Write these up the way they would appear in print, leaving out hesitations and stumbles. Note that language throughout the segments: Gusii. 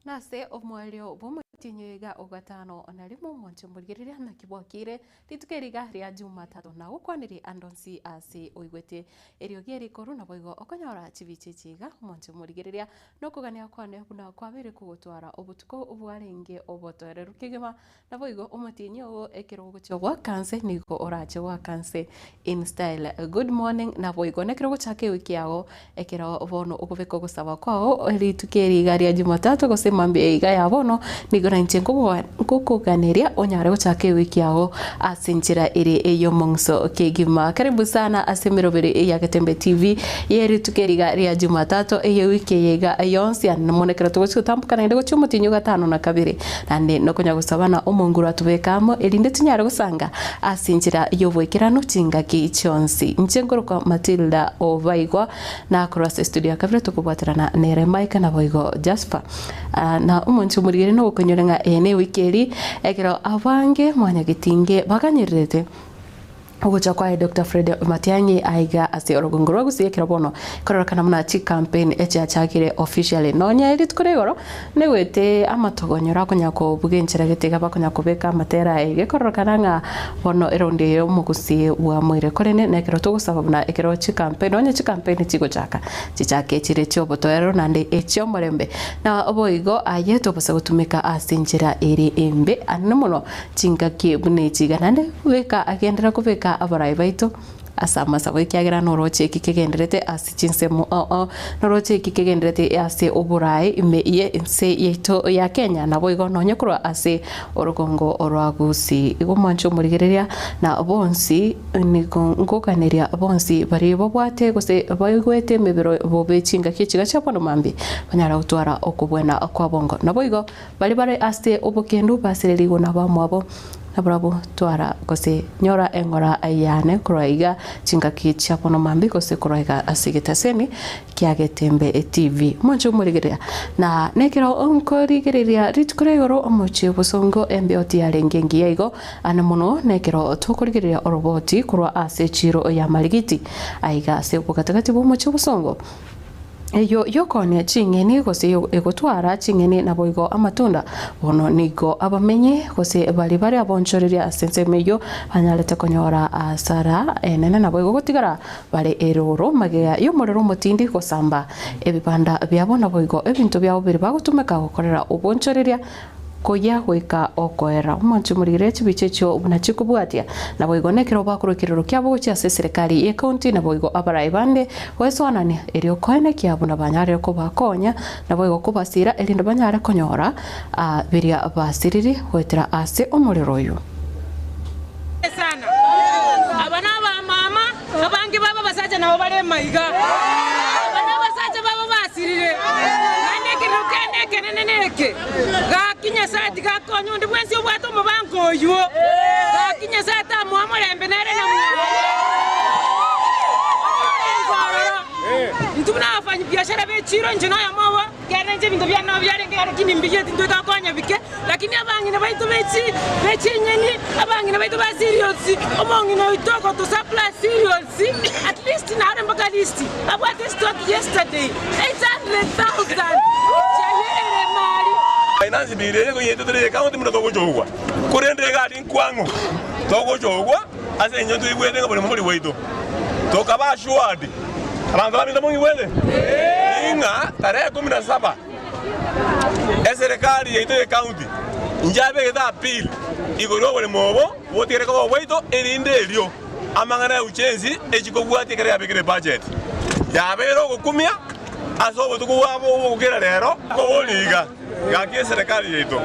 Nase omoerio bw'omotienyi oyo iga ogatano na rimo omonche omorigereria naki bwakire rituko eri iga ria Jumatatu na gokwanirie ande onsi ase oigwete eriogi eri korwa naboigo okonyora chibicha echi iga omonche omorigereria nokogania kwane buna kwabeire kogotwara obotuko bwarenge obotoereru kegima Naboigo omotienyi oo ekero ogochia goaka nse nigo orache goaka nse in style. Good morning naboigo nekero ogochaka ewiki yago ekero bono okobeka ogosaba kwao rituko eri iga ria jumatatu gose mambia iga ya bono nigo nainche nkokoganeria onyare gochaka ewiki yago ase enchera ere eyomong'uso kegima. Karibu sana ase emeroberi ya Getembe TV ye rituko eri iga ria jumatatu eye ewiki eye iga yonsi naende mono ekero togochia gotamboka naende gochia omotienyi o gatano na kabere. Naende nokonya gosaba na omonguru atobeke amo, erinde tinyare gosanga ase enchera y'oboikeranu chingaki chionsi. Inche nkorokwa Matilda Obaigwa, na korwa ase estudio ya kabere tokobwaterana nere Mike naboigo Jasper. Ah, na omonche omorigeri nogokonyora ng'a eye newiki eri ekero abange mwanyagetinge baganyererete Ogocha kwaye Doctor Fred Matiang'i aiga ase orogongo rwa Gusii ekero bono ekororekana buna chicampaign echiachakire officially. Nonya rituko ria igoro negoete amatogonyora akonya kobuga enchera gete iga bakonya kobeka amatera aye gekororekana ng'a bono eraundi eye omogusii bwamoire. Korende nekero togosaba buna ekero chicampaign nonya chicampaign chigochaka chichake chire chiobotoereru naende echiomorembe na boigo aye tobasa gotumeka ase enchera ere embe anene mono Chingaki buna echi iga naende goika agenderere kobeka abarai baito ase amasabo, ekiagera noroche eki kegendererete ase chinsemo ao ao, noroche eki kegendererete ase oboraai ime ye ense yaito ya Kenya, naboigo nonye korwa ase orogongo rwa Gusii. Igo mwanche omorigereria na bonsi nigo ngoganeria bonsi baria babwate gose baigwete emebero bobe chingaki echi gachia bono mambia banyare gotwara okobwena kwa bongo. Naboigo Baria bare ase obokendu basererigwe nabamwabo, nabarabwo twara gose nyora eng'ora yane korwa iga chingaki chia bono mambia gose korwa iga ase egetaseni kia Getembe TV. Omonche omorigereria na nekero nkorigereria rituko ria igoro omochie bosongo embeo tiyarenge engiya igo ane mono nekero tokorigereria oroboti korwa ase echiro ya Marigiti aiga ase obogatagati bw'omochie bosongo. Eyio y'okoonia ching'eni gose egotwara ching'eni naboigo amatunda. Bono nigo abamenyi gose baria bare abonchoreria ase ensemo eyio banyarete konyora asara enene naboigo gotigara bare eroro magega y'omorero omotindi gosamba ebibanda biabo naboigo ebinto biabo biria bagotumeka gokorera obonchoreria Koyia goika okoera. Omonto omorigere chibicha echio buna chikobwatia, naboigo nekero bakorwa ekerero kiabo gochia ase eserekari y'ecounty naboigo abarai bande goesoanania erio koenekia buna banyarire kobakonya naboigo kobasira erinde banyare konyora biria basiriri goetera ase omorero oyio. Sana. Aba nabamama, abange babo abasacha nabo bare maiga. Aba nabasacha babo basirire. Naende ekerero kende ekenene neke, Gaki Nyasae tiga akonye onde bwensi obwate omobango oyio. Gaki Nyasae tamoa morembe nere na mwaye. Omorengo ororo. Intwe buna abafanyibiashara b'echiro, inche noyomo obo, Ekiagera inche ebinto biane nabo biarenge iga, lakini mbigeti ntwe tokonya bike, lakini abang'ina baito be chi be chinyeni, abang'ina baito ba cereals, omong'ina oito ogoto supply cereals, at least nare mpaka list, abwate stock yesterday 800,000 chiayerere mari. Finance bill eye goyete tore ye county buna togochogwa, korende egari nkwang'o togochogwa ase eng'encho toigwete ng'a borimo bori bwaito. Tokaba assured, abanto baminto mong'igwete? Ng'a tarehe ikomi na saba eserekari yaito ye county inche abegete appeal igoro y'oboremo obo botigare koba obwaito erinde erio amang'ana ya ujenzi echie kobwatia ekero yabekire ebudget. Yabeire ogokumia ase obotuko bwabo obogokera rero koboria iga. Gaki eserekari yaito,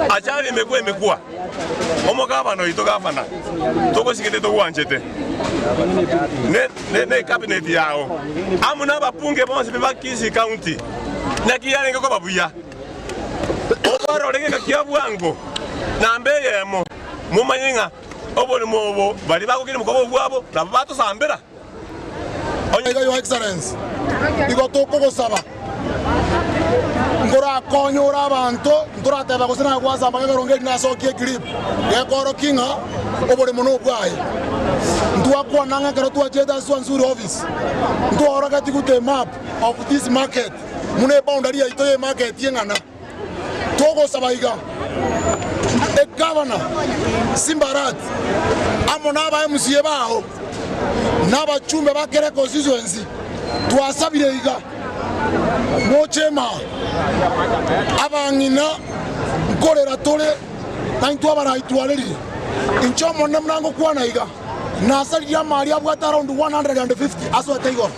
achari emekwa emekwa, omogabana oito gavana, togosigete togwanchete, ne ne cabinet yao, amo nababunge bonsi ba Kisii County, naki yarenge koba buya obarore geka kia bwango namba eyemo, momanye ng'a oborimo obo baria bagokina mokoba obwabo nabo batosambera. Iga Your Excellency, igo tokogosaba nkorakonye ore abanto, ntorateba gose naye gwasamba gekerongo eri nasokie eclip, gekorokia ng'a oboremo nobwaye. Ntwakwana ng'a ekero twachiete ase Swansuri office, ntwaorogetie gute emap of this market, buna eboundary yaito ye market eng'ana. Togosaba iga, Egavana Simba Arati amo naba MCA bao na abachumbe ba kera econstituency, twasabire iga, moche maa, abang'ina nkorera tore naintwe abarai twarerire. Inche Omonene buna ngokwana iga, nasaririe amari abwate around 150 asoete igoro,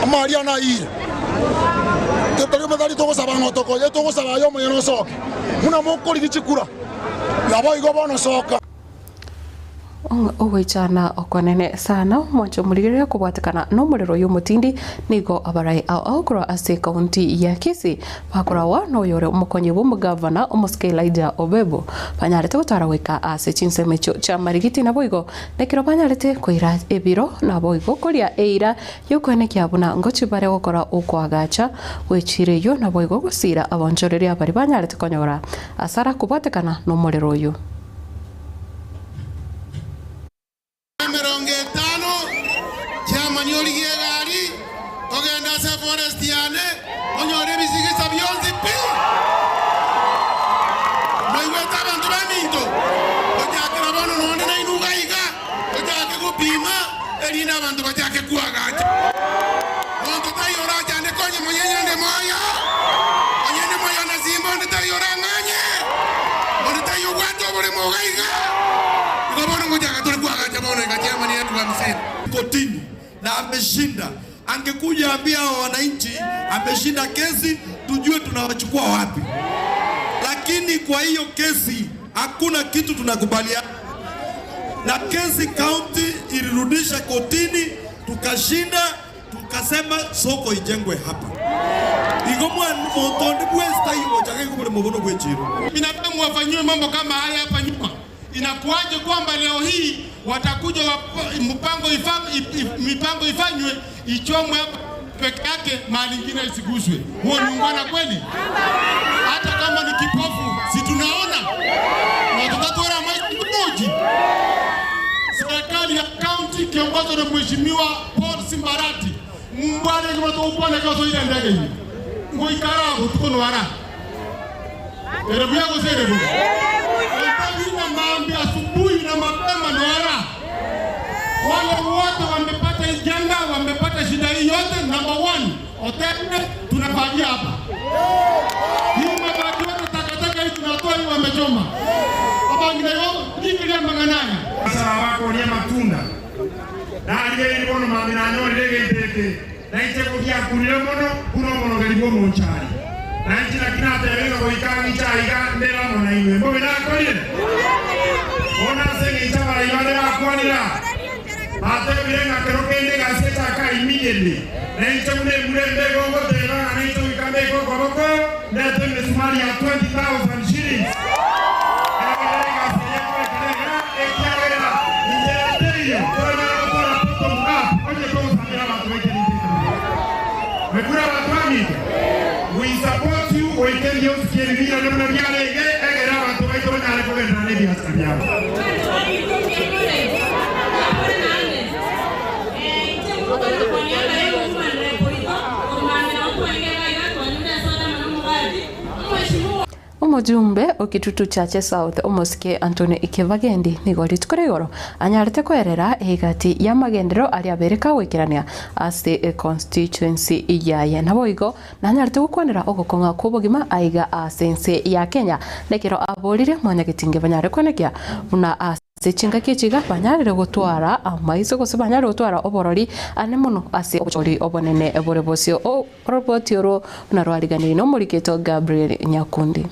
amari ane ayire. Tari tari togosaba ng'a otokonye, togosaba aye omonyene osoke. Buna mokorigia chikura, naboigo bono soka. Ogoichana okonene sana omonche omorigereria kobwatekana nomorero oyo omotindi nigo abarai ao ao korwa ase ekaunti ya Kisii bakorawa noyore omokonyi bw'omogavana omosike Elijah Obebo banyarete gotara goika ase chinsemo echio chia Marigiti naboigo nekero banyarete koira ebiro naboigo koria eira yokoenekia buna ngochi bare gokora okoagacha gwechira eyio naboigo gosira abanchoreria baria banyarete konyora asara kobwatekana nomorero oyo. 50, chiamani origie egari, ogende ase eforest yane, onyore ebisigisa bionsi pi. Moigwete abanto baminto? Gochakera bono nonde nainwe iga iga, tochake gopima, erinde abanto bachake koagacha. Monto taiyo orachande konye monyenye onde moyo, onye onde moyo na simba onde taiyo orang'anye, onde taiyo obwate oboremo iga iga. Igo bono ngochaka tore koagacha bono iga chiamani elfu hamsini. Kotini na ameshinda. Angekuja ambie hao wananchi ameshinda kesi, tujue tunawachukua wapi. Lakini kwa hiyo kesi hakuna kitu tunakubaliana na kesi. County ilirudisha kotini, tukashinda, tukasema soko ijengwe hapa. Igo monto onde bwensi taiyo gochaka igo bore mobono bw'echiro. Binadamu wafanyiwe mambo kama haya hapa nyuma, inakuwaje kwamba leo hii watakuja mpango ifa, mipango ifanywe ichomwe hapa peke yake, mahali ingine isiguswe? Huo ni ungwana kweli? Hata kama ni kipofu, si tunaona na tutatora maji. Serikali ya kaunti ikiongozwa na Mheshimiwa Paul Simbarati mumbwane kimatokwana kasoira ndege hii ngoikara butuko nwara erebu yako serebu ina maambi asubuhi na mapema nwara. Wale wote wamepata hii janga, wamepata shida hii yote, number one, hoteli tunafagia hapa. Hii mabaki yote takataka hii tunatoa hii wamechoma. Abangine yo ngikiria manganaya. Sara bakoria matunda narigeri bono mami nanyorire gĩitĩkĩ na itego gĩakurire mũno kuno mũrogeri bwa omonchari na inche naki nateberega goika ng'icha iga ndere amo na inwe mbobe nakorire bono ase eng'encho abarai bande bakwanera batebire ng'a kero kende egasi echaka immediately na inche buna embura embe igo ngoteba ng'a na inche goika mbeke okoboko ndete emesumari ya 20,000 shillings egere egasi eye ekorekana iga ekiagera inchera teiyo toranyara gokora bottom up onye togosambera abanto baito ebinto ebio. Mekure abanto baminto, we support you goika ebionsi ki'ebibirane buna biarenge egere abanto baito banyare kogenderera nebiasara biabo. Omojumbe o Kitutu Chache South omosike Anthony Kibagendi nigo rituko ria igoro anyarete koerera egati y'amagenderero aria abere kagoikerania ase econstituency yaye. Naboigo nanyarete gokwanera ogokong'a kw'obogima aiga ase ense ya Kenya nekero aborire mwanyagetinge banyare kwenekia buna ase chingaki echi iga banyarire gotwara amaiso gose banyarire gotwara oborori ane mono ase obochori obonene bore bosio. Oroboti orwo buna rwariganirie nomoriketo Gabriel Nyakundi.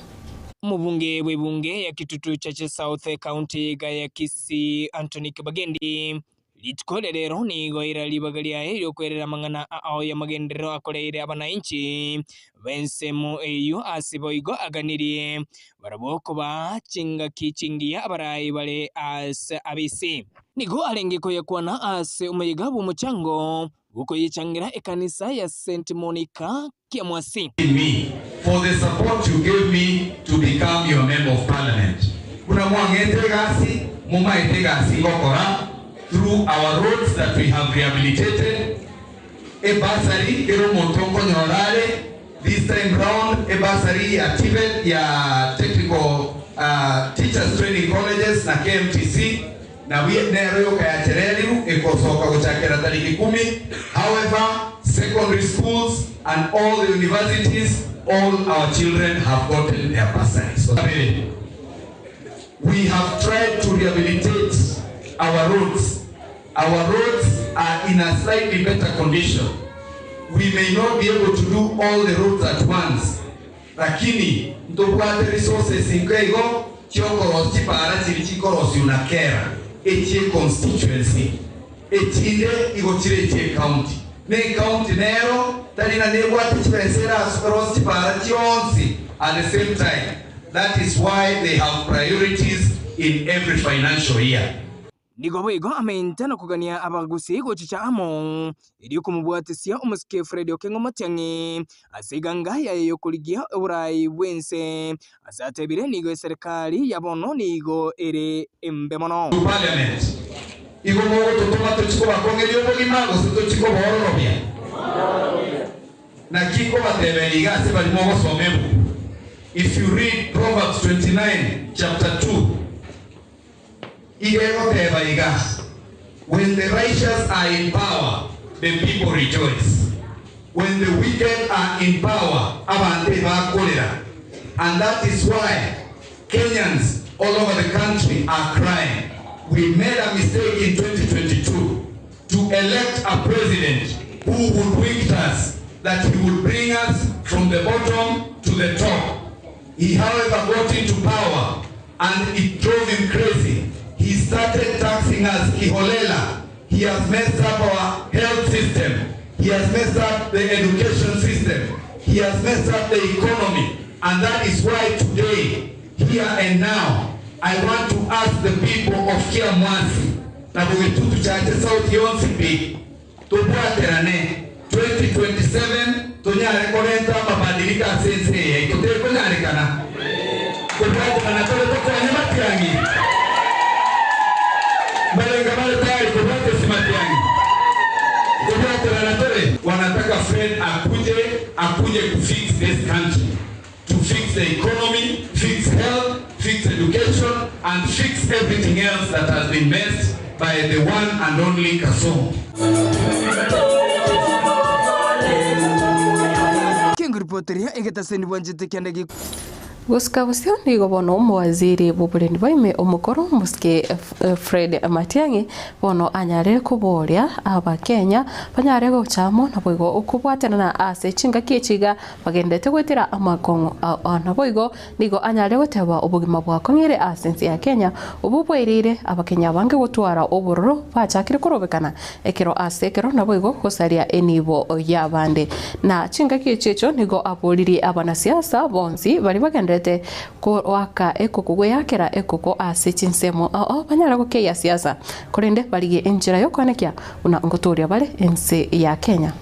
Omobunge bw'ebunge ya Kitutu Chache South Ekaunti iga ya Kisii Anthony Kibagendi rituko ria rero nigo aira ribaga riaye ri'okwerera amang'ana ao y'amagenderero akoreire abanainchi b'ensemo eyio ase boigo aganirie barabwo koba chingaki chingiya abarai bare ase abisi. Nigo arenge koyakwana ase omoyega bw'omochango Gokoyechangera ekanisa ya St Monica Kiamwasi. Me for the support you gave me to become your member of parliament. Buna mwang'ete egasi, momaete egasi ngokora through our roads that we have rehabilitated, e bursary kera omonto nkonyora are, this. This time round ebursary ya TVET ya Technical Teachers Training Colleges na KMTC nabwo nero yoka yachereriwu egosoka gochakera tariki kumi. However, secondary schools and all the universities, all our children have gotten their bursaries. We have tried to rehabilitate our roads. Our roads are in a slightly better condition. We may not be able to do all the roads at once, lakini ntobwate resources inke igo chiokorosia chipara chiri chikorosiwa na kera echie constituency echinde igo chire echie county ne county nero tari na nebwate chibesa erarosie chipara chionsi at the same time. That is why they have priorities in every financial year. Nigo boigo amente na kogania abagusii gochicha amo, erio komobwatisia omosike Fred Okeng'o Matiang'i ase eganga yaye y'okorigia oborai bw'ense. Ase atebire nigo eserekari ya bono nigo ere embe mono. To Parliament. Igo mogototoma tochie kobakong'eria obogima gose tochie kobaororobia? Naki nkobateberia iga ase baria mogosoma ebuku, If you read Proverbs 29 chapter 2, iga egoteba iga, When the righteous are in power, the people rejoice, when the wicked are in power, abanto ebakorera. And that is why Kenyans all over the country are crying. We made a mistake in 2022 to elect a president who would wicked us, that he would bring us from the bottom to the top. He however got into power and it drove him crazy. He started taxing us kiholela. He has messed up our health system. He has messed up the education system. He has messed up the economy. And that is why today, here and now, I want to ask the people of Kiamwasi na Bogetutu Chache South yonsi pi tobwaterane 2027 tonyare korenta amabadiliko ase ense eye yaito. Tekonyarekana kobwaterana tore tokonye Matiang'i? Mbarenga bare tayari kobwatesi Matiang'i? Kobwaterana tore. Wanataka Fred akuje, akuje kufix this country, to fix the economy, fix health, fix education, and fix everything else that has been messed by the one and only Kasongo. Kengoripoteria egetaseni bwanchete kianda gi. Gosika bosio nigo bono omowaziri bw'oborendi bwa ime omokoro omosike Fred Matiang'i bono anyare koboria Abakenya banyare gocha amo naboigo okobwatanana ase chingaki echi iga bagenderete goetera amakong'u ao naboigo nigo anyare goteba obogima bwakong'ire ase ense ya Kenya obwo bwaireire Abakenya abange gotwara obororo bachakire korobekana ekero ase ekero naboigo gosaria enibo y'abande. Na chingaki echio echio nigo aboririe abanasiasa bonsi baria bagendererete goaka ekoko gweyakera ekoko ase chinsemo ao banyare gokeyia siasa korende barigie enchera y'okoenekia buna ngotoria bare ense ya Kenya.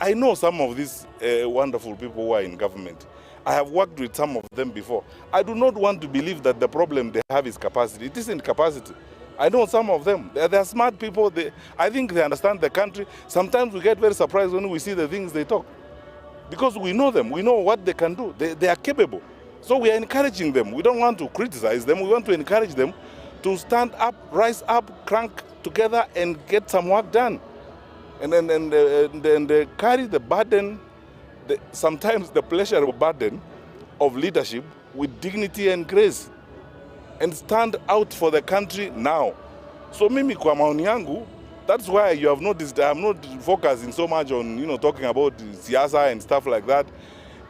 I know some of these wonderful people who are in government. I have worked with some of them before. I do not want to believe that the problem they have is capacity. It isn't capacity. I know some of them. They are smart people. I think they understand the country. Sometimes we get very surprised when we see the things they talk. Because we know them. We know what they can do. They are capable. So we are encouraging them. We don't want to criticize them. We want to encourage them to stand up, rise up, crank together and get some work done. And carry the burden, sometimes the pleasurable burden of leadership with dignity and grace and stand out for the country now. So mimi kwa maoni yangu, that's why you have noticed I'm not focusing so much on talking about siasa and stuff like that.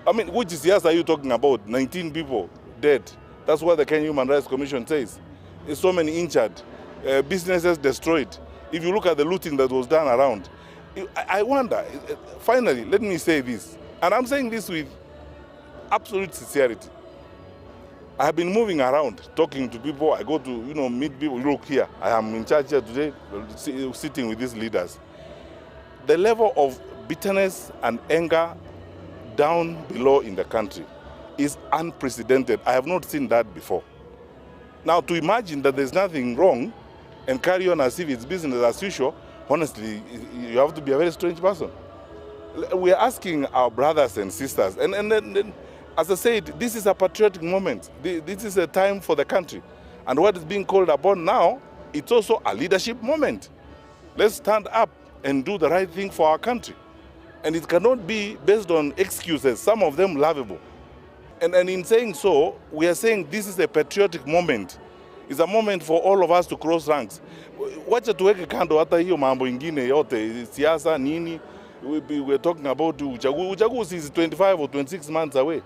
I mean, which siasa are you talking about? 19 people dead. That's what the Kenya Human Rights Commission says. There's so many injured, businesses destroyed. If you look at the looting that was done around, I wonder, finally, let me say this, and I'm saying this with absolute sincerity. I have been moving around, talking to people. I go to meet people. Look here, I am in charge here today, sitting with these leaders. The level of bitterness and anger down below in the country is unprecedented. I have not seen that before. Now, to imagine that there's nothing wrong and carry on as if it's business as usual Honestly, you have to be a very strange person. We are asking our brothers and sisters, and, and, and, and as I said, this is a patriotic moment. This is a time for the country. And what is being called upon now, it's also a leadership moment. Let's stand up and do the right thing for our country. And it cannot be based on excuses, some of them laughable. And, and in saying so, we are saying this is a patriotic moment. It's a moment for all of us to cross ranks. Wacha tuweke kando hata hiyo mambo ingine yote, siasa nini. We, we're talking about uchaguzi. Uchaguzi is 25 or 26 months away.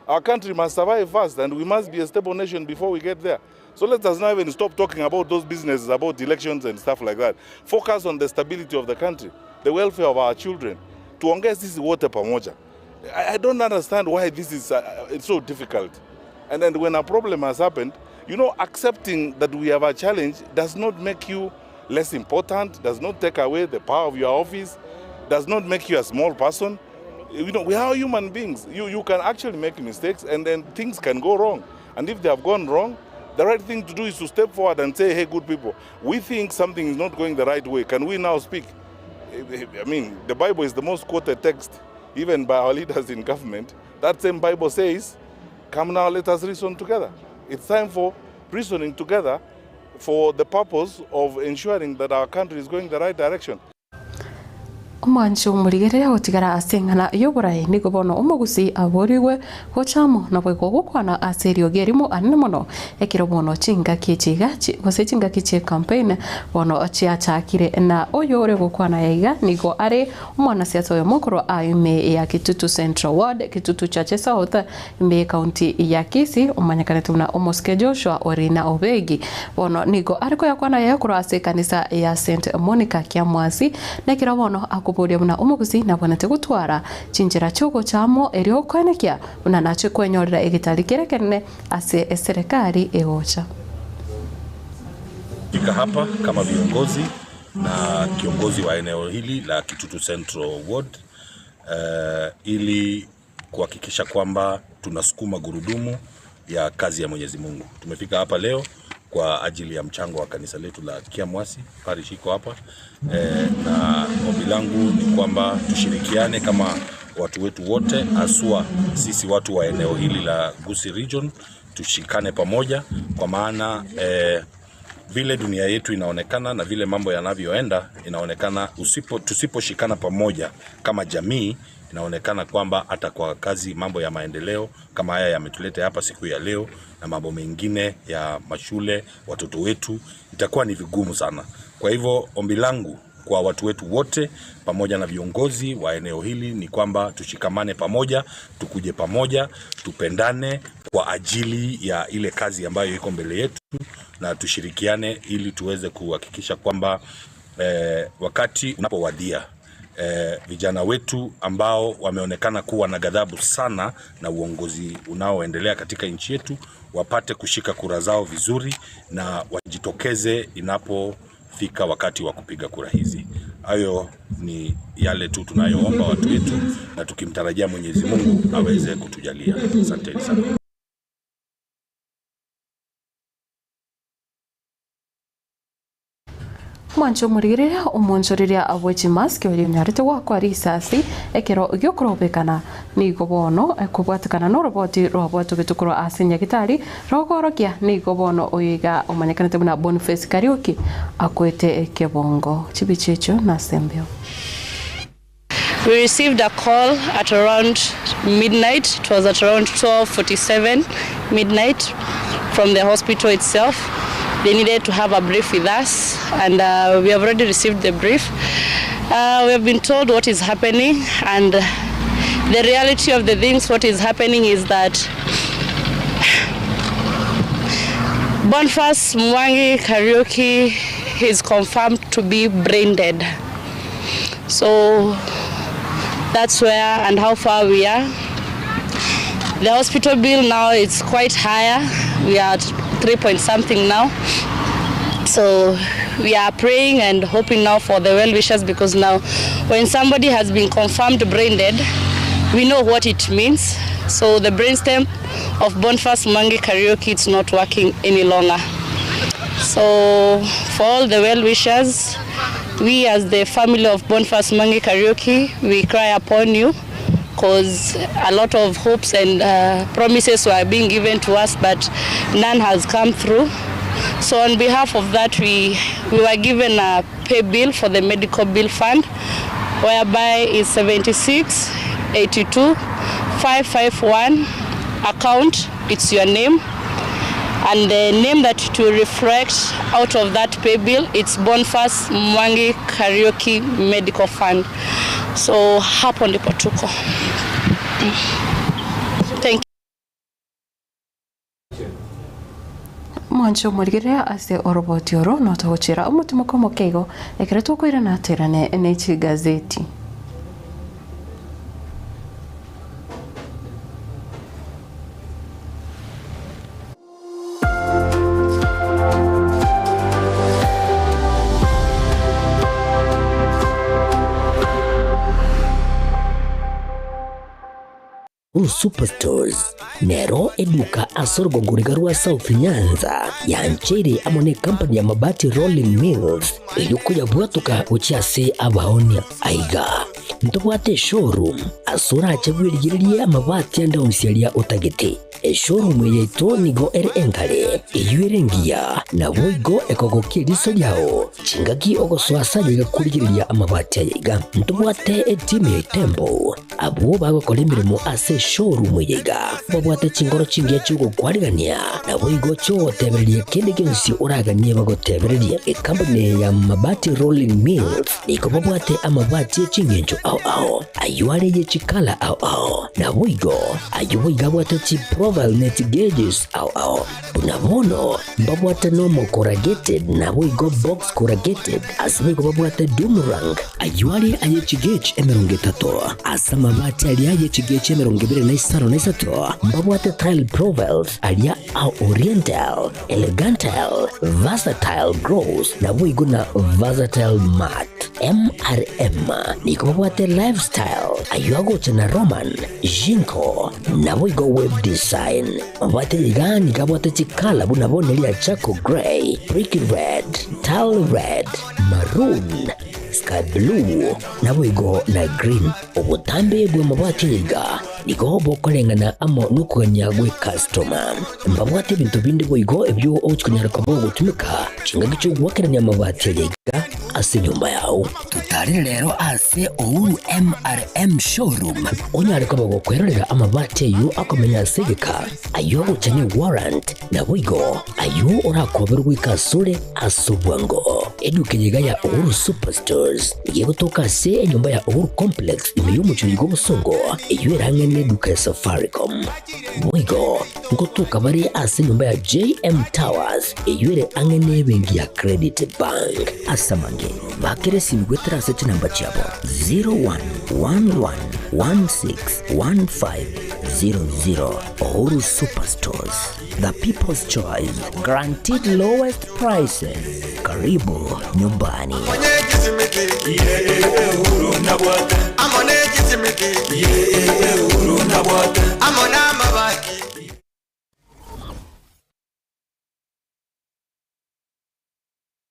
Our country must survive first and we must be a stable nation before we get there. So let us not even stop talking about those businesses, about elections and stuff like that. Focus on the stability of the country, the welfare of our children. Tuongee sisi wote pamoja. I, I don't understand why this is it's so difficult. And then when a problem has happened, you know, accepting that we have a challenge does not make you less important, does not take away the power of your office, does not make you a small person. You know, we are human beings. You, you can actually make mistakes and then things can go wrong. And if they have gone wrong, the right thing to do is to step forward and say, hey, good people, we think something is not going the right way. Can we now speak? I mean, the Bible is the most quoted text, even by our leaders in government. That same Bible says, come now, let us reason together. It's time for reasoning together for the purpose of ensuring that our country is going the right direction. Omwancho omorigereria gotigara ase eng'ana y'oborai nigo bono omogusii aborigwe gocha amo naboigo gokwana ase eriogi erimo anene mono ekero bono chingaki echi iga gose chingaki chie campaign bono chiachakire na oyo ore gokwana aya iga nigo are omwanasiasa oyomo korwa aa ime ya Kitutu Central Ward, Kitutu Chache South ime y'ecounty ya Kisii omanyekanete buna Omosike Joshua Orina Obegi bono nigo are koyakwana aya korwa ase ekanisa ya St Monica Kiamwasi Nekero bono akoboria buna omogusii nabwanete gotwara chinchera chi'ogocha amo erio koenekia buna nache kwenyorera egetari keria ekenene ase eserekari egocha. Fika hapa kama viongozi na kiongozi wa eneo hili la Kitutu Central Ward uh, ili kuhakikisha kwamba tunasukuma gurudumu ya kazi ya Mwenyezi Mungu. Tumefika hapa leo kwa ajili ya mchango wa kanisa letu la Kiamwasi parish iko hapa e, na ombi langu ni kwamba tushirikiane kama watu wetu wote, haswa sisi watu wa eneo hili la Gusii Region, tushikane pamoja kwa maana e, vile dunia yetu inaonekana na vile mambo yanavyoenda, inaonekana usipo, tusiposhikana pamoja kama jamii, inaonekana kwamba hata kwa kazi mambo ya maendeleo kama haya yametuleta hapa siku ya leo na mambo mengine ya mashule, watoto wetu, itakuwa ni vigumu sana. Kwa hivyo ombi langu kwa watu wetu wote pamoja na viongozi wa eneo hili ni kwamba tushikamane pamoja, tukuje pamoja, tupendane kwa ajili ya ile kazi ambayo iko mbele yetu na tushirikiane ili tuweze kuhakikisha kwamba eh, wakati unapowadia eh, vijana wetu ambao wameonekana kuwa na ghadhabu sana na uongozi unaoendelea katika nchi yetu wapate kushika kura zao vizuri na wajitokeze inapofika wakati wa kupiga kura hizi. Hayo ni yale tu tunayoomba watu wetu na tukimtarajia Mwenyezi Mungu aweze kutujalia. Asanteni sana. Omwancho omorigereria omonchoreria bwe chimask oria onyarete goakwa risasi ekero giokorobekana nigo bono ekobwatekana noroboti rwabwatogetwe korwa ase nyagitari rokorokia nigo bono oyo iga omanyekanete buna Boniface Kariuki akwete ekebongo chibicha echio nase embeo. We received a call at around midnight. It was at around 12:47 midnight from the hospital itself. They needed to have a brief with us and uh, we have already received the brief. Uh, we have been told what is happening and the reality of the things what is happening is that Boniface Mwangi Kariuki is confirmed to be brain dead. So that's where and how far we are. The hospital bill now is quite higher. We are at 3 point something now. So we are praying and hoping now for the well wishers because now when somebody has been confirmed brain dead, we know what it means. So the brainstem of Boniface Mwangi Kariuki it's not working any longer. So for all the well wishers, We as the family of Bonfas Mwangi Kariuki, we cry upon you cause a lot of hopes and promises were being given to us but none has come through. So on behalf of that we, we were given a pay bill for the medical bill fund whereby is 76 82 551 account it's your name and the name that it will reflect out of that pay bill it's Bonfas Mwangi Kariuki Medical Fund so hapo ndipo tuko. Thank Mwanche omorigereria ase oroboti oro notogochera omotimoko omoke igo ekero tokoirana toirane ne chigazeti. Uhuru Superstores nero eduka ase orogongo riga rwa South Nyanza yancheire amo ne company ya Mabati Rolling Mills eyio koyabwatoka gochia ase abaonia. Aiga ntobwate eshowroom ase orache bwerigererie amabati ande onsi aria otagete. Eshowroom eye yaito nigo ere enkare, eyio ere engiya, naboigo ekogokia eriso riao chingaki ogosoa ase ayaiga korigereria amabati ayaiga. Ntobwate etimu ya Itembo Abwo bagokora emeremo ase eshowroom eye iga babwate chinkoro chingiya chi'ogokwarigania, naboigo chi'ogotebereria kende gionsi oraganie bagotebererie. Ekampuni eye ya Mabati Rolling Mills nigo babwate amabati e chingencho ao ao, ayio are ye chikala ao ao, naboigo ayio boigo abwate chiprofile ne chigeges ao ao. Buna bono mbabwate normal corrugated naboigo box corrugated, ase boigo babwate doom rank, ayio are aye chigauge 30, ase amabati aria aye chigauge 23 mbabwate tile profiles aria a oriental, elegantile, versatile gloss naboigo na versatile matte. MRM nigo babwate lifestyle, ayio agocha na Roman, Jinko, naboigo web design. Mabwate iga nigo abwate chikala buna bono eria charcoal grey, brick red, tile red, maroon, sky blue, naboigo na green. Obotambe bw'amabati aya iga nigo bokoreng'ana amo nokogania gw'ekastoma. Mbabwate ebinto binde boigo ebio ogochia konyara koba ogotumeka chingaki chi'ogoakerania amabati aya iga ase enyomba yao. Totarire rero ase Uhuru MRM Showroom onyare koba gokwerorera amabati ayio akomenya ase egeka, ayio agocha ne warrant, naboigo ayio orakoberwe goika asore ase obwango. Eduka eye iga ya Uhuru Superstores nigo egotoka ase enyomba ya Uhuru Complex ime y'omochie oiga obosongo, eyio ere ang'e neduka ya Safaricom. Boigo ngotoka bare ase enyomba ya JM Towers eyio ere ang'e nebenki ya Credit Bank. Ase amange, bakera esimi goetera ase chinamba chiabo 0111161500. Uhuru Superstores, the people's choice, guaranteed lowest prices. Karibu nyumbani.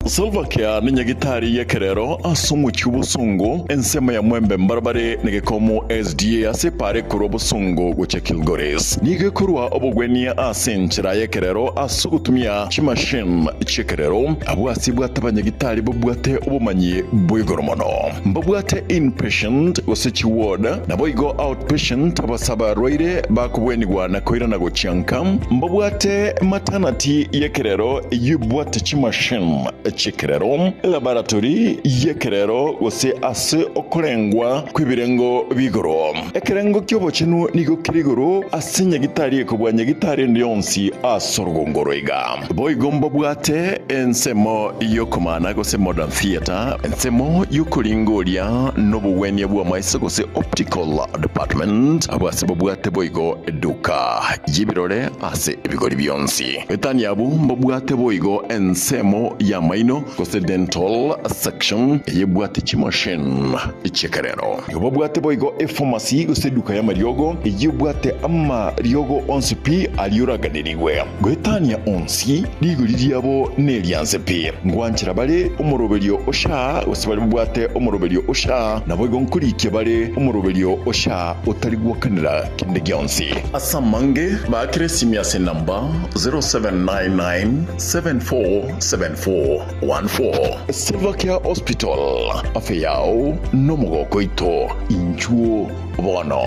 Silvercare nenyagitari y'ekerero ase omochie obosongo, ensemo ya Mwembe mbarabare negekomo SDA ase epaara ekorwa obosongo gochia Kilgoris. Nigo ekorwa obogwenia ase enchera y'ekerero ase ogotumia chimachine chi'ekerero. Abwo ase ebwate abanyagitari babwate obomanyi bwa igoro mono. Mbabwate inpatient gose chiward, naboigo outpatient abase abarwaire bakobwenigwa na koirana gochia nka. Mbabwate maternity y'ekerero eyio ebwate chimachine chi'ekerero, elaboratory y'ekerero gose ase okorengwa kw'ebirengo bi'igoro. Ekerengo ki'obochenu nigo kere igoro ase nyagitari ekobua nyagitari ende yonsi ase orogongo oro iga. Boigo mbabwate ensemo y'okomana gose modern theatre, ensemo y'okoringoria nobogwenia bw'amaiso gose optical department, abwo ase babwate boigo eduka y'ebirore ase ebigori bionsi. Etani abwo mbabwate boigo ensemo y'amaino. y'amaino gose dental section eyebwate chimachine chi'ekerero. Nigo babwate boigo epharmacy gose eduka y'amariogo eyio ebwate amariogo onsi pi aria oraganerigwe. Goetania onsi, rigori riabo nerianse pi. Ngwanchera bare omoroberio o SHA gose baria babwate omoroberio o SHA, naboigo nkorikia bare omoroberio o SHA otari gwakanera kende gionsi. Ase amange, baakere esimi ase enamba 0799747414. Silvercare Hospital, afya yao nomogoko oito, inchuo bono.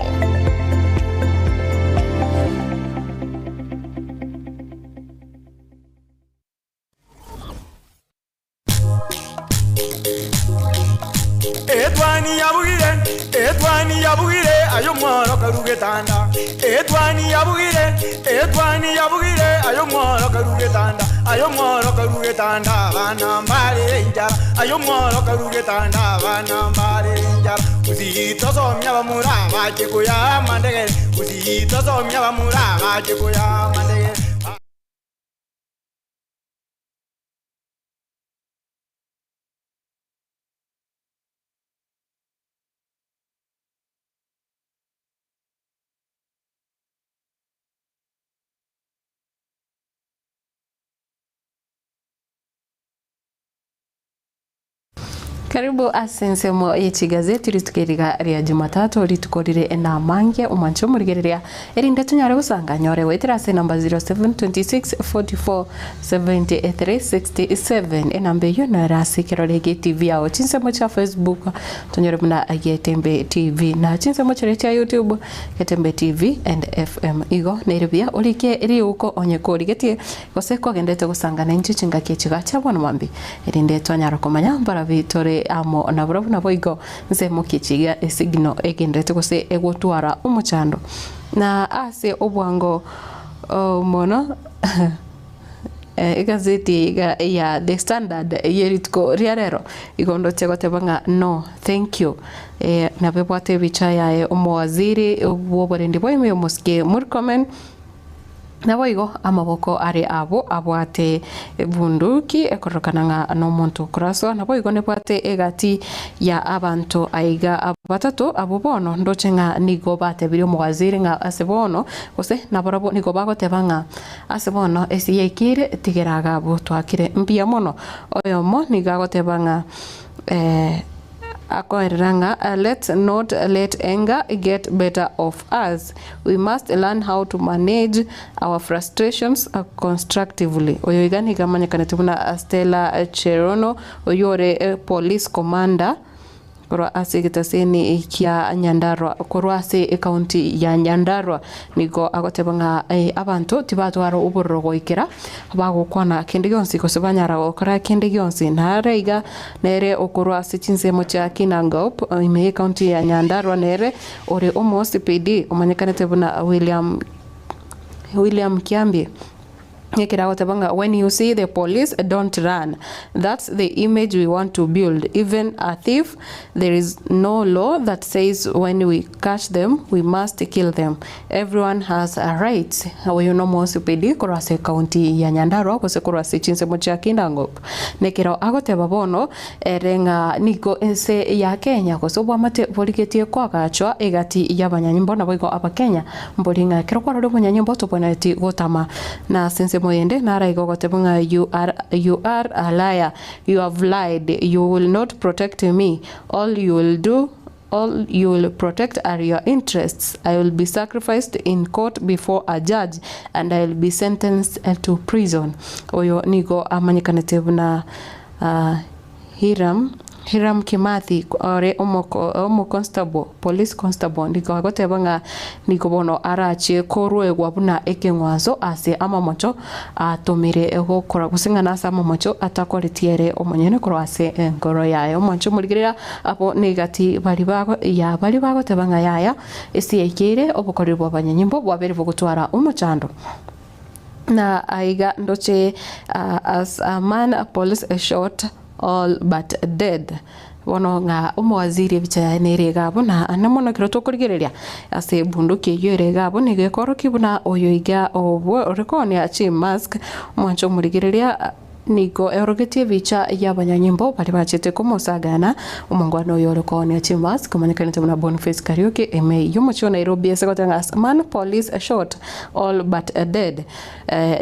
Etwani yabugire, etwani yabugire, aye omworo karu getanda. Etwani yabugire, etwani yabugire, aye omworo karu getanda. Aye omworo karu getanda, abana mbare enchara. Aye omworo karu getanda, abana mbare enchara. Gusii tosomia abamura bache koya amandegere. Gusii tosomia abamura bache koya amandegere. Karibu ase ensemo ye chigazeti rituko eriga ria Jumatatu rituko rire enamange omwanche omorigereria erinde tonyare gosanga nyore goetera ase enamba 0726 44 73 67 enamba eyio nere ase ekerore gie TV yao chinsemo chia Facebook tonyore buna Getembe TV na chinsemo chiria chia YouTube Getembe TV and FM igo nere buya orike riuko onye korigetie gose kogendete gosangana inche chingaki echiga chia bono mambi erinde twanyara komanya mbarabi tore amo nabarabwo naboigo nsemo ki chiga esignal egenderete gose egotwara omochando na ase obwango mono egazeti iga ya The Standard eye rituko ria rero igo ndoche goteba ng'a no thank you nabo ebwate ebicha yaye omowaziri bw'oborendi bwa ime omosike Murkomen Naboigo amaboko are abo abwate ebunduki ekororokana ng'a nomonto okorasoa, naboigo nebwate egati ya abanto aiga batato, abwo bono ndoche ng'a nigo batebirie omowaziri ng'a ase bono, gose nabarabwo nigo bagoteba ng'a ase bono ase yaikeire tigera iga abwo twakire mbuya mono. Oyomo nigo agoteba ng'a Akoerera ng'a let's not let anger get better of us, we must learn how to manage our frustrations constructively. Oyo iga nigo amanyekanete buna Stella Cherono oyio ore police commander korwa ase egetaseni kia Nyandarua korwa ase ecounty ya Nyandarua nigo agoteba ng'a abanto tibatwara obororo goikera bagokwana kende gionsi gose banyara gokora kende gionsi nare iga Nere okorwa ase chinsemo chia Kinangop, ime y'ecounty ya Nyandarua nere ore omo CPD omanyekanete buna William William Kiambi. Ekero agoteba ng'a when you see the police don't run, that's the image we want to build, even a thief there is no law that says when we catch them we must kill them, everyone has rights. Oyo nomo CPD korwa ase ecounty ya Nyandarua gose korwa ase chinsemo chia Kinangop. Nekero agoteba bono ere ng'a nigo ense ya Kenya gose obwamate borigetie koagachwa egati y'abanyanyimbo naboigo Abakenya mbori ng'a ekero kwarorire omonyanyimbo tobwenereti gotama. Na ase ensemo yende naraiga ogoteba ng'a you are you are a liar, you have lied, you will not protect me, all you will do All you will protect are your interests, I will be sacrificed in court before a judge and I will be sentenced to prison. Oyo nigo amanyekanete buna Hiram Hiram Kimathi ore omo constable, police constable, nigo agoteba ng'a nigo bono arachie koruegwa buna ekeng'wanso ase amamocho atomire gokora gose ng'a nase amamocho atakoretie ere omonyene korwa ase enkoro yaye. Omwancho omorigereria Abwo negati baria bago ya baria bagoteba ng'a yaya, ase yaikeire obokoreri bw'abanyanyimbo bwabeire bogotwara omochando. Na aiga ndoche as a man police shot all but dead. Bono ng'a omowaziri ebicha yaye nere iga abwo na ane mono ekero tokorigereria ase ebunduki eyio ere iga abwo nigo ekorokia buna oyo iga obwo ore koonia chimask omwancho omorigereria. Nigo eorogetie ebicha y'abanyanyimbo baria bachete komosagana omongwana oyo ore koonia chimask omanyekanete buna Boniface Kariuki ime y'omochie o Nairobi ase goteba ng'a Man police shot all but dead.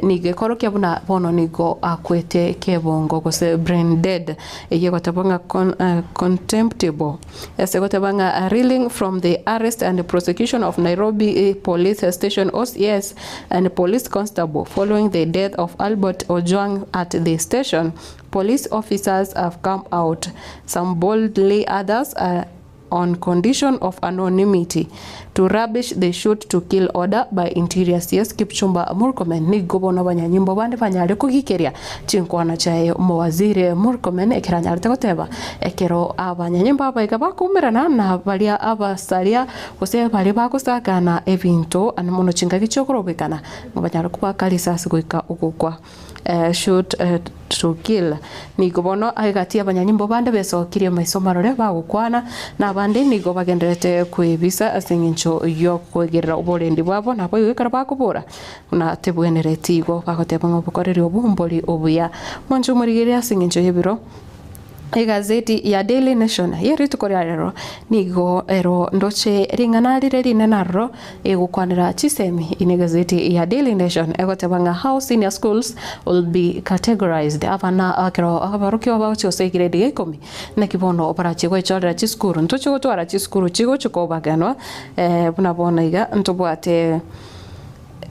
Nigo ekorokia buna bono nigo akwete kebongo gose brain dead eyio egoteba ng'a contemptible ase goteba ng'a reeling from the arrest and prosecution of Nairobi Police Station OCS and police constable following the death of Albert Ojwang at the station, police officers have come out, some boldly others are on condition of anonymity to rubbish the shoot to kill order by Interior CS Kipchumba Murkomen. Nigo bono abanyanyimbo bande banyare kogikeria chinkwana chiaye omowaziri Murkomen ekero anyarete goteba ekero abanyanyimbo abaiga bakoumerana na baria abasaria Gose baria bagosakana ebinto ane mono chingaki chi'okorobekana, ng'a banyare kobaka risasi goika ogokwa. Shoot to kill. Nigo bono egati y'abanyanyimbo bande besokirie maiso marore bagokwana, na abande nigo bagendererete kwebisa ase engencho y'okoegerera oborendi bwabo, naboigo ekero bakobora buna tebwenereti igo bagoteba ng'a obokoreri obwo mbori obuya. Mwanche omorigererie ase engencho y'ebiro. Egazeti ya Daily Nation ye rituko ria rero nigo ero ndoche ring'ana rire rinene aroro egokwanera chisemi in egazeti ya Daily Nation egoteba ng'a how senior schools will be categorized abana ekero abarokigwa bagochia gose egrade ya ikomi naki bono barachie goechorera chisukuru ntochie gotwara chisukuru chigochia kobaganwa buna bono iga ntobwate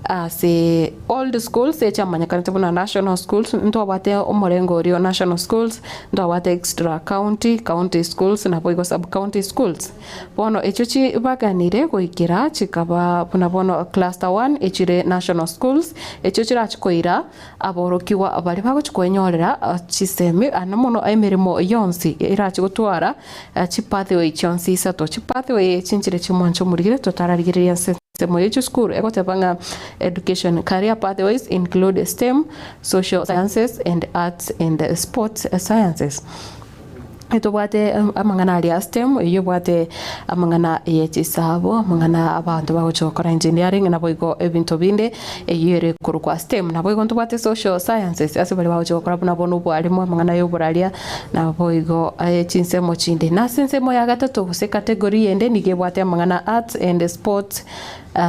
Ase old schools echiamanyekanete buna national schools, ntwabwate omorengo oria o national schools, ntwabwate extra county, county schools naboigo sub county schools. Bono echio chibaganire goikera chikaba buna bono cluster one echire national schools, echio chirachi koira aborokigwa baria bagochi kwenyorera chisemi ande mono emeremo yonsi erachi gotwara chipathway chionsi isato. Chipathway echi nchire chimwancho omorigire totararigereria ase ensemo ye chisukuru egoteba ng'a education career pathways include STEM, social sciences and arts and sports sciences. Ntobwate amang'ana aria a STEM eyio ebwate amang'ana ye chisaabo, amang'ana abanto bagocha gokora engineering naboigo ebinto binde eyio ere korokwa STEM. Naboigo ntobwate social sciences ase baria bagocha gokora buna bono obwarimu amang'ana ya oboraria Naboigo aye chinsemo chinde. Na ase ensemo ya gatato gose category ende nigo ebwate amang'ana arts and sports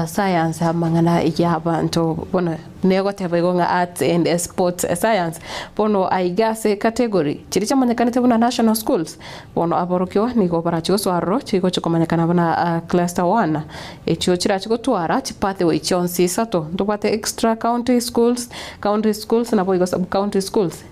science amang'ana y'abanto bono negoteba igo ng'a arts and sports science. Bono aiga ase category chiria chiamanyekanete buna national schools bono aborokigwa nigo barache gosoa aroro chigochia komanyekana buna cluster one echio chirache gotwara chipathway chionsi isato ntobwate extra county schools, county schools naboigo sub county schools.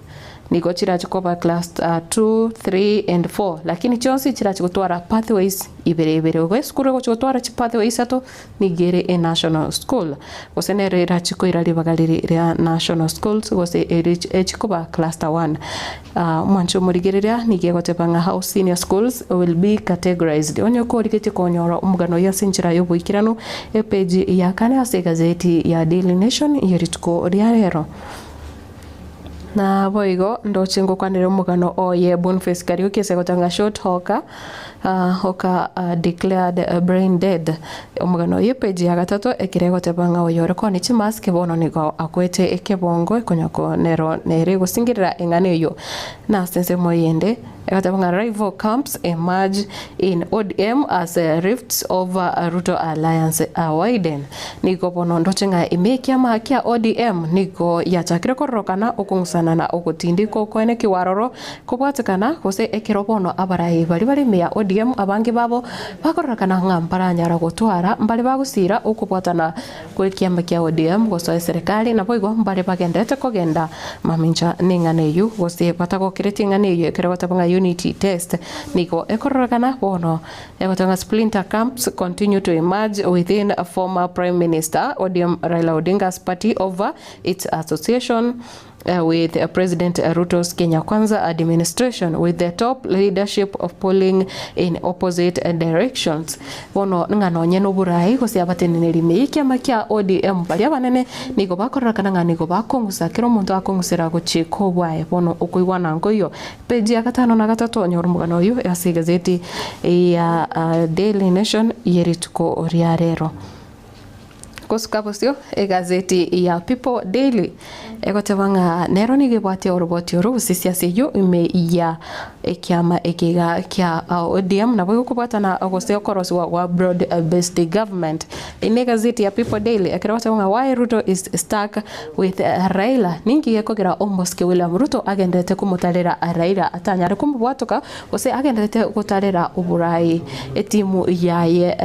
Nigo chirache koba cluster 2, 3 and 4 lakini chionsi chirache gotwara pathways ibere ibere. Igo esukuru egochi gotwara chipathway isato nigo ere e national school gose nere erache koira ribaga riri ria national schools gose eri echi koba cluster 1. Omwancho omorigereria nigo egoteba ng'a how senior schools will be categorized. Onye korigetie konyora omogano oyio ase enchera y'oboikeranu epage ya kane ase egazeti ya Daily Nation ye rituko ria rero. Naboigo ndoche ngokwanere omogano oye Boniface Kariuki ase gotanga short Hawker, Hawker declared brain dead. Omogano oye page ya gatato ekero egoteba ng'a oyore koni chimask bono nigo akwete ekebongo ekonyoko nero nere egosingerera eng'ana eyio. Na ase ensemo eyende egoteba ng'a rival camps emerge in ODM as rifts over Ruto alliance widen. Nigo bono ndoche ng'a ime ekiama kia ODM nigo yachakire kororokana okong'usana na ogotindikwa okoenekigwa aroro kobwatekana gose ekero bono abarai baria bare ime ya ODM abange babo bakororekana ng'a mbaranyara gotwara mbare bagosira okobwatana gwekiama kia ODM gosoa eserekari naboigo mbare bagenderete kogenda mamincha neng'ana eyio gose batagokeretie eng'ana eyio ekero egoteba ng'a unity test nigo ekororekana bono Egoteba ng'a splinter camps continue to emerge within former Prime Minister ODM Raila Odinga's party over its association with President Ruto's Kenya Kwanza administration with the top leadership pulling in opposite directions. Bono ng'a nonye noborai gose abateneneri ime y'ekiama kia ODM baria abanene nigo bakororekana ng'a nigo bakong'usa kera omonto akong'usera gochia kobwaye bono okoigwana nkoiyo Page ya gatano na gatato onyore omogano oyio ase egazeti ya Daily Nation ye rituko ria rero. Gosuka bosio, egazeti ya People Daily egoteba ng'a nero nigo ebwate oroboti oro gose ase eyio ime ya ekiama eke iga kia ODM nabo egokobwatana gose okorosiwa gwa broad based government. Eye ne egazeti ya People Daily ekero egoteba ng'a why Ruto is stuck with Raila, ninki gekogera omosike William Ruto agenderete komotarera Raila atanyare komobwatoka gose agenderete gotarera oborai etimu yaye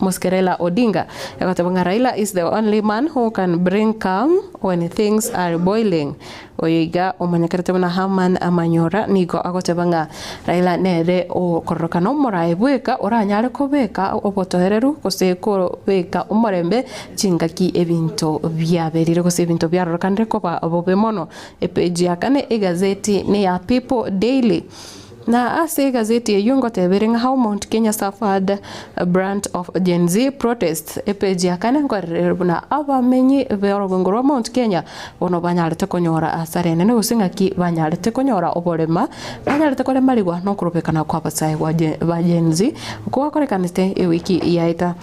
Mosike Raila Odinga. Egoteba ng'a Raila is the only man who can bring calm when things are boiling. Oyo iga omanyekerete buna Herman Manyora nigo agoteba ng'a Raila nere okororokana omoraai bweka oranyare kobeka obotoereru gose kobeka omorembe chingaki ebinto biaberire gose ebinto biarorokanire koba bobe mono. Epeji ya kane egazeti neya People Daily. Na ase egazeti eyio ngotebere ng'a How Mount Kenya Suffered Brunt of Gen Z Protests, epeji ya kane nkwarerere buna abamenyi b'orogongo rwa Mount Kenya bono banyarete konyora asara enene gose ng'aki banyarete konyora oborema, banyarete koremarigwa nokorobekana kw'abasae ba Gen Z okwo gwakorekanete ewiki yaeta.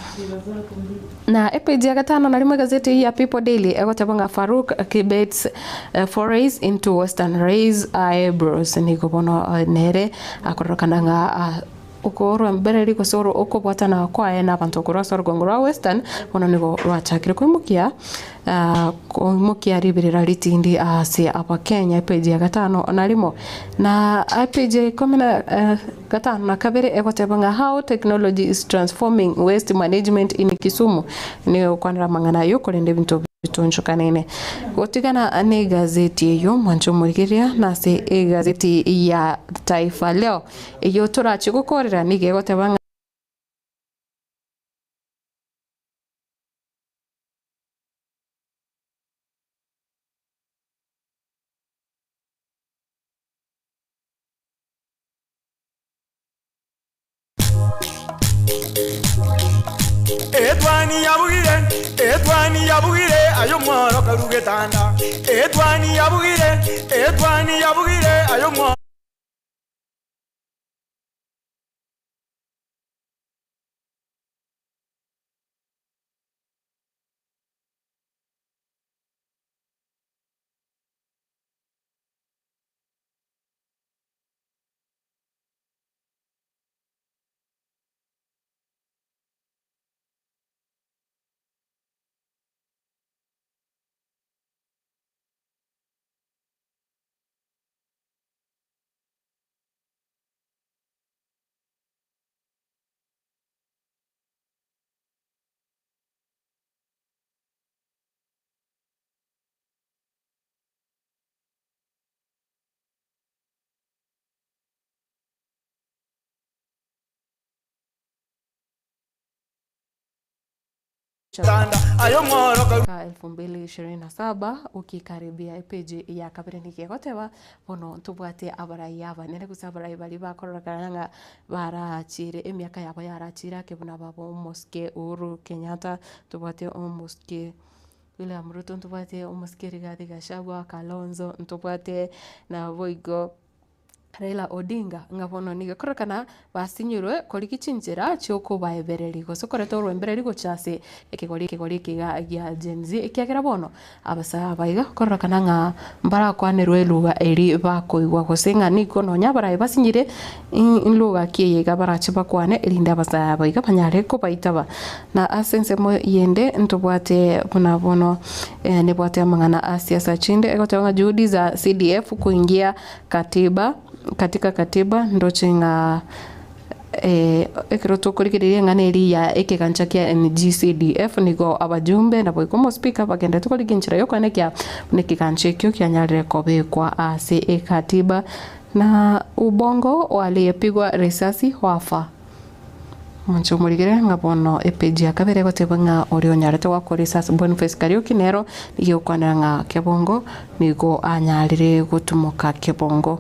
Na epeji ya gatano na rimo egazeti eyio ya People Daily egoteba ng'a Farouk Kibet's forays into Western raise eyebrows nigo bono nere akororokana ng'a okorombereria gose okobwatana kwaye na abanto korwa ase orogongo rwa Western bono nigo rwachakire koimokia koimokia riberera ritindi ase abakenya epeji ya gatano na rimo. Na epeji ya ikomi na Gatano na kabere egoteba ng'a How Technology is Transforming Waste Management in Kisumu nigo egokwanera amang'ana ayio korende ebinto bitonchokanene. Gotigana negazeti eyio mwanche omorigereria nase egazeti ya Taifa Leo eyio torache gokorera nigo egoteba ng'a. Etwani yabugire, etwani yabugire, aye omworo karue getanda. Etwani yabugire, etwani yabugire, aye omworo. Mwaka 2027 okikaribia epeji ya kabere nigo egoteba bono ntobwate abarai abanene gose abarai baria bakororekana ng'a barachire emiaka yabo yarachire ake buna baba omosike Uhuru Kenyatta, ntobwate omosike William Ruto, ntobwate omosike Rigathi Gachagua, Kalonzo, ntobwate naboigo Raila Odinga, ng'a bono nigo ekororekana basinyirwe korigia chinchera chiokobaebereria gose koreta orwembereri gochia ase ekegori ekegori eke iga gia Gen Z ekiagera bono abasae aba iga kororekana ng'a mbarakwanerwe elugha eri bakoigwa gose ng'a nigo nonya abarayi basinyire nlugha ki eye iga barache bakwane erinde abasae aba iga banyare kobaitaba. Na ase ensemo yende ntobwate buna bono nebwate amang'ana a siasa chinde egoteba ng'a juhudi za CDF kuingia Katiba, katika katiba ndoche ng'a ekero tokorigereria eng'ana eria ya ekegancha kia NGCDF nigo abajumbe naboigo omospeaker bagenderete korigia enchera yokoenekia buna ekegancha ekio kianyarire kobekwa ase ekatiba na ubongo waliyepigwa risasi wafa. Omonche omorigere ng'a bono epeji ya kabere egoteba ng'a oria onyarete goakwa risasi Boniface Kariuki nero nigo egokwanera ng'a kebongo nigo anyarire gotumoka kebongo.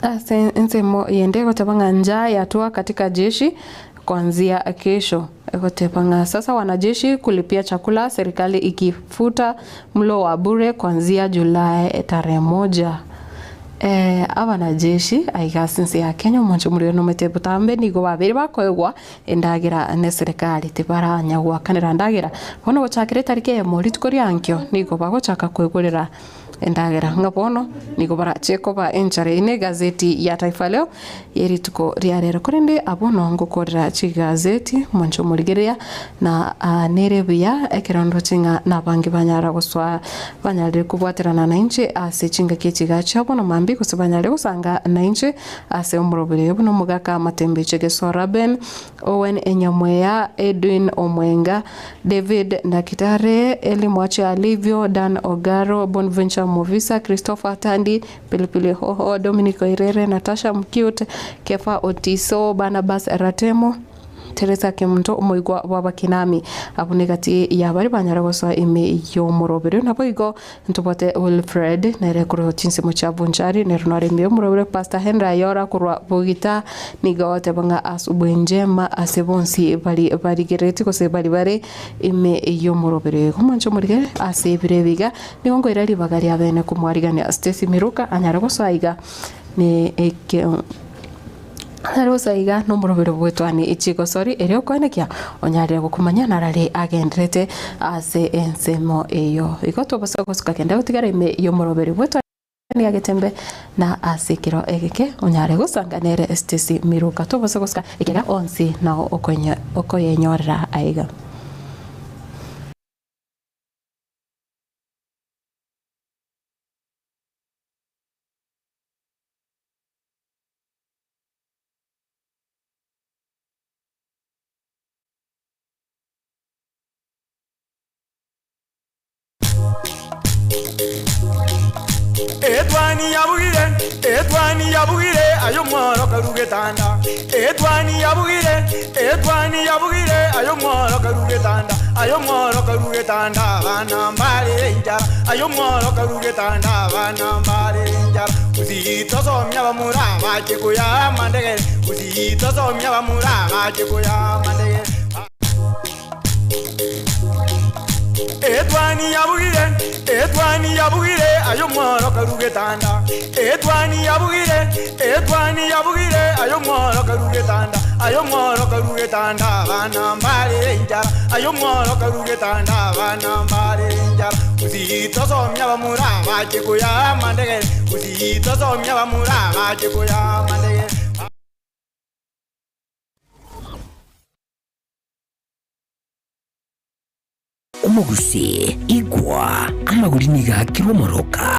Ase ensemo yende egoteba ng'a njaa yatua katika jeshi kuanzia kesho. Egoteba ng'a sasa wanajeshi kulipia chakula serikali ikifuta mlo wa bure kuanzia Julai tarehe moja. Eh, abanajeshi aiga ase ense ya Kenya omonche omorwere nomete botambe nigo babeire bakoegwa endagera neserekari tibaranya goakanera ndagera bono gochakera etariki eyemo rituko ria ankio nigo bagochaka koegorera endagera ng'a bono nigo barache koba enchara. Eye negazeti ya Taifa Leo yerituko ria rero korende abwo nongokorera chigazeti omonche omorigereria na nere buya ekero ndoche ng'a nabange banyara gosoa banyarire kobwaterana nainche ase chingaki echi iga chiabo na mambia gose banyarire gosanga nainche ase omoroberi oyo buna omogaka Matembeche Gesora Ben Owen Enyamweya, Edwin Omwenga, David Ndakitare, Elly Mwache Alivio, Dan Ogaro, Bonventure Movisa, Christopher Tandi, Pilipili Hoho, Dominic Oirere, Natasha Mcute, Kefa Otiso, Barnabas Ratemo, Teresa Kemunto, omoigwa bw'abakinami. Abwo negati ya baria banyare gosoa ime y'omoroberi. Naboigo ntobwate Wilfred nere korwa chinsemo chia Bonchari, nere nore ime y'omoroberi. Pastor Henry Ayora korwa Bogita nigo agoteba ng'a asubuhi njema ase bonsi bari barigereretie gose bari bare ime y'omoroberi. Igo mwanche omorigere ase ebiro ebi iga, nigo nkoira ribaga ria bene komwarigania Stacy Miruka anyare gosoa iga ne eke anyare gosoa iga nomoroberi bw'etwani chigosori erio okoenekia onyarire gokomanya narari agenderete ase ensemo eyio. Igo tobasa gosuka kende gotigara ime y'omoroberi bw'etwani agetembe na ase ekero egeke onyare gosanga nere Stacy Miruka. Tobasa gosuka ekiagera onsi nao okoyenyorera aiga. Etwani yabugire, etwani yabugire, aye omworo karu getanda. Etwani yabugire, etwani yabugire, aye omworo karu getanda. Aye omworo karu getanda, abana mbare enchara. Aye omworo karu getanda, abana mbare enchara. Gusii tosomia abamura bache koya amandegere. Gusii tosomia abamura bache koya amandegere. Etwani yabugire, etwani yabugire, aye omworo karu getanda. Etwani yabugire, etwani yabugire, aye omworo karu getanda. Aye omworo karu getanda, abana mbare enchara. Aye omworo karu getanda, abana mbare enchara. Gusii tosomia abamura bache koya amandegere. Gusii tosomia abamura bache koya amandegere. Omogusii, igwa, amagori nigo akirwe omoroka.